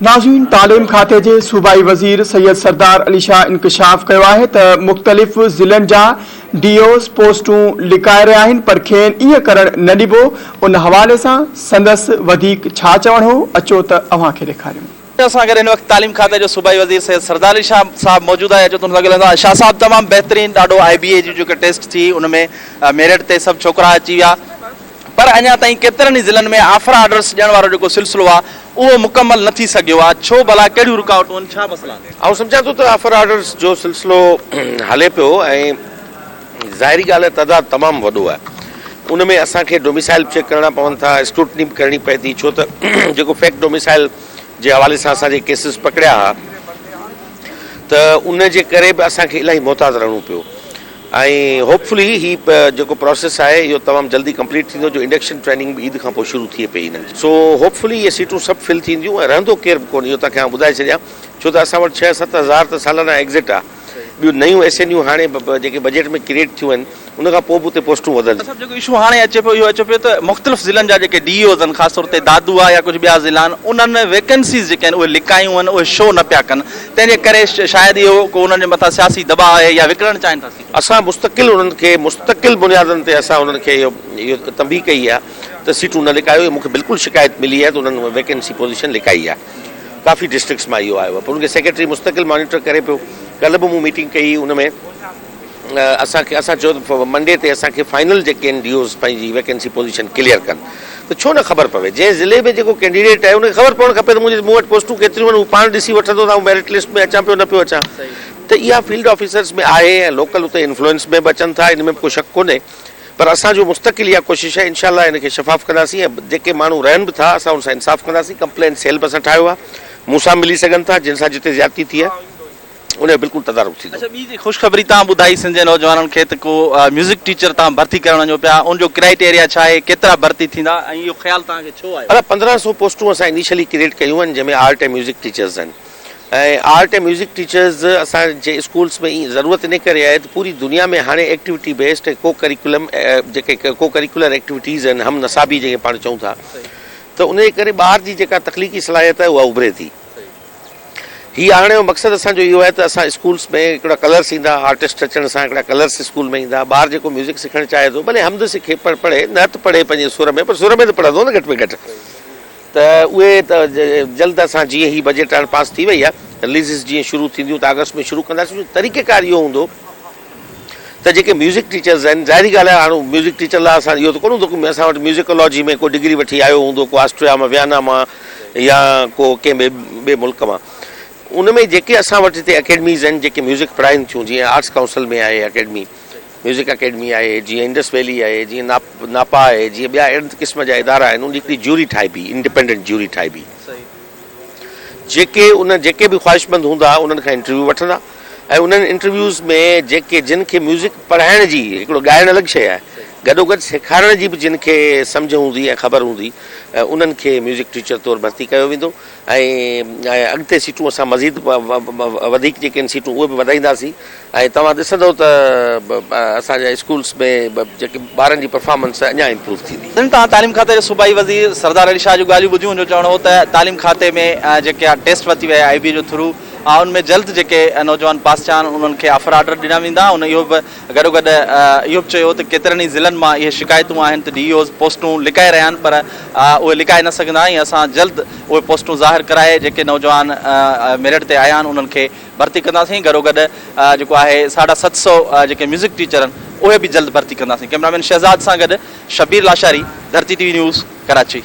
ناظرين تعليم کاتي جي صوبائي وزير سيد سردار علي شاهه انڪشاف ڪيو آهي ته مختلف ضلعن جا ڊي اوز پوسٽون لڪائي رهيا آهن پر کين ائين ڪرڻ نه ڏبو ان حوالي سان سندس وڌيڪ ڇا چوڻ هو اچو ته اوهان کي ڏيکاريون. اسان گڏ هن وقت تعليم کاتي جو صوبائي وزير سيد سردار علي شاهه صاحب موجود آهي اچو ته ان سان ڳالهايون ٿا شاهه صاحب تمام بهترين ڏاڍو آء بي اي جي جيڪا ٽيسٽ ٿي ان ۾ ميرٽ تي سڀ ڇوڪرا اچي ويا پر اڃا تائين ڪيترن ئي ضلعن ۾ آفر آرڊرس ڏيڻ وارو جيڪو سلسلو آهي اهو مڪمل نه ٿي سگهيو آهي ڇو ڀلا ڪهڙيون رڪاوٽون آهن ڇا مسئلا آهن؟ آئون سمجهان ٿو ته آفر آرڊرس جو سلسلو هلي پيو ۽ ظاهري ڳالهه آهي تعداد تمام وڏو آهي ان ۾ اسان کي ڊوميسائل به چيڪ ڪرڻا پون ٿا اسڪروٽني به ڪرڻي پئي ٿي ڇو ته جيڪو فيڪ ڊوميسائل جي حوالي سان اسان جي ڪيسز پڪڙيا ها ته ان جي ڪري به اسان کي الاهي محتاط رهڻو پيو ۽ هوپ فلي هي جيڪو پراسيس آهي اهو تمام جلدي ڪمپليٽ ٿيندو جو انڊڪشن ٽريننگ به عيد کان پوء شروع ٿئي پئي هنن جي سو هوپ فلي اهي سيٽون سڀ فل ٿينديون ۽ رهندو ڪير به ڪونه اهو توهان کي آئون ٻڌائي ڇڏيان ڇو ته اسان وٽ ڇهه 7000 ته سالانه ايگزٽ آهي ٻيون نيون ايس اين يو هاڻي جيڪي بجيٽ ۾ ڪريئيٽ ٿيون آهن ان کان پوء به اتي پوسٽون وڌنديون. صاحب جيڪو اشو هاڻي اچي پيو اهو اچي پيو ته مختلف ضلعن جا جيڪي ڊي اي اوز آهن خاص طور تي دادو آهي يا ڪجهه ٻيا ضلعا آهن انهن ويڪنسيز جيڪي آهن اهي لڪايون آهن اهي شو نه پيا ڪن تنهن جي ڪري شايد اهو ڪو انهن جي مٿان سياسي دٻاء آهي يا وڪڻڻ چاهين ٿا سيٽون. اسان مستقل انهن کي مستقل بنيادن تي اسان انهن کي اهو اهو تنبيهه ڪئي آهي ته سيٽون نه لڪايو مون کي بلڪل شڪايت ملي آهي ته انهن ويڪنسي پوزيشن لڪائي آهي ڪافي ڊسٽرڪٽس مان اهو آيو آهي پر ان کي سيڪريٽري مستقل مانيٽر ڪري پيو ڪلهه به مون ميٽنگ ڪئي ان ۾ اسان کي اسان چيو ته منڊي تي اسان کي فائنل جيڪي آهن ڊي اوز پنهنجي ويڪنسي پوزيشن ڪليئر ڪن ته ڇو نه خبر پوي جنهن ضلعي ۾ جيڪو ڪينڊيڊيٽ آهي ان کي خبر پوڻ کپي ته منهنجي مون وٽ پوسٽون ڪيتريون آهن هو پاڻ ڏسي وٺندو ته آئون ميرٽ لسٽ ۾ اچان پيو نه پيو اچان ته اها فيلڊ آفيسرس ۾ آهي ۽ لوڪل اتي انفلوئنس ۾ به اچن ٿا ان ۾ به ڪو شڪ ڪونهي پر اسان جو مستقل اها ڪوشش آهي انشاء الله ان کي شفاف ڪنداسين ۽ جيڪي ماڻهو رهن به ٿا اسان ان سان انصاف ڪنداسين ڪمپلين سيل به اسان ٺاهيو آهي مون سان ملي سگهن ٿا جن سان جتي زيادتي ٿي آهي ان جو بلڪل تدارڪ ٿيندو. اڇا ٻي خوشخبري توهان ٻڌائي سنڌ جي نوجوانن کي ته ڪو ميوزڪ ٽيچر توهان ڀرتي ڪرڻ وڃو پيا ان جو ڪرائيٽيريا ڇا آهي ڪيترا ڀرتي ٿيندا ۽ اهو خيال توهان کي ڇو آيو؟ ادا 1500 پوسٽون اسان انيشلي ڪريٽ ڪيون آهن جنهن ۾ آرٽ ۽ ميوزڪ ٽيچرز آهن ۽ آرٽ ۽ ميوزڪ ٽيچرز اسان جي اسڪولس ۾ ضرورت ان ڪري آهي ته پوري دنيا ۾ هاڻي ايڪٽيوٽي بيسڊ ۽ ڪو ڪريڪولم جيڪي ڪو ڪريڪولر ايڪٽيوٽيز آهن هم نصابي جنهن کي پاڻ چئون ٿا ته ان جي ڪري ٻار جي جيڪا تخليقي صلاحيت آهي اها اڀري ٿي. هي آڻڻ جو مقصد اسان جو اهو آهي ته اسان اسڪولس ۾ هڪڙا ڪلرس ايندا آرٽسٽ اچڻ سان هڪڙا ڪلرس اسڪول ۾ ايندا ٻار جيڪو ميوزڪ سکڻ چاهي ٿو ڀلي حمد سکي پر پڙهي نعت پڙهي پنهنجي سر ۾ پر سر ۾ ته پڙهندو نه گهٽ ۾ گهٽ ته اهي ته جلد اسان جيئن هي بجيٽ هاڻ پاس ٿي وئي آهي رليزز جيئن شروع ٿينديون ته آگسٽ ۾ شروع ڪنداسين طريقه ڪار اهو هوندو ته جيڪي ميوزڪ ٽيچرز آهن ظاهري ڳالهه آهي هاڻ ميوزڪ ٽيچر لاء اسان اهو ته ڪونه هوندو ڪو اسان وٽ ميوزڪالاجي ۾ ڪو ڊگري وٺي آيو هوندو ڪو آسٽريا مان ويانا مان يا ڪو ڪنهن ٻئي ٻئي ملڪ مان ان ۾ جيڪي اسان وٽ هتي اڪيڊميز آهن جيڪي ميوزڪ پڙهائين ٿيون جيئن آرٽس ڪائونسل ۾ آهي اڪيڊمي ميوزڪ اڪيڊمي آهي جيئن انڊس ويلي آهي جيئن ناپ ناپا آهي جيئن ٻيا اهڙن قسم جا ادارا آهن ان جي هڪڙي جيوري ٺاهبي انڊيپينڊنٽ جيوري ٺاهبي جيڪي ان جيڪي به خواهشمند هوندا انهن کان انٽرويو وٺندا ۽ انهن انٽرويوز ۾ جيڪي جن کي ميوزڪ پڙهائڻ جي هڪڙو ڳائڻ الڳ شيء آهي گڏوگڏ سيکارڻ جي به جن کي سمجهه هوندي ۽ خبر هوندي انهن کي ميوزڪ ٽيچر طور ڀرتي ڪيو ويندو ۽ اڳتي سيٽون اسان مزيد وڌيڪ جيڪي آهن سيٽون اهي به وڌائينداسين ۽ توهان ڏسندؤ ته اسان جا اسڪولس ۾ جيڪي ٻارن جي پرفارمنس اڃا امپروو ٿيندي. سنڌ تان تعليم کاتي جي صوبائي وزير سردار علي شاهه جون ڳالهيون ٻڌيون جو چوڻ هو ته تعليم کاتي ۾ جيڪا ٽيسٽ ورتي وئي آهي آء بي جو ٿرو ان ۾ جلد جيڪي نوجوان پاس ٿيا آهن انهن کي آفر آرڊر ڏنا ويندا هن اهو به گڏوگڏ اهو به چيو ته ڪيترن ئي ضلعن مان اهي شڪايتون آهن ته ڊي اي اوز پوسٽون لڪائي رهيا آهن پر اهي لڪائي نه سگهندا ۽ اسان جلد اهي پوسٽون ظاهر ڪرائي جيڪي نوجوان ميرٽ تي آيا آهن انهن کي ڀرتي ڪنداسين گڏوگڏ جيڪو آهي 750 جيڪي ميوزڪ ٽيچر آهن اهي به جلد ڀرتي ڪنداسين ڪئميرا مين شهزاد سان گڏ Shabbir Lashari Dharti T V news Karachi.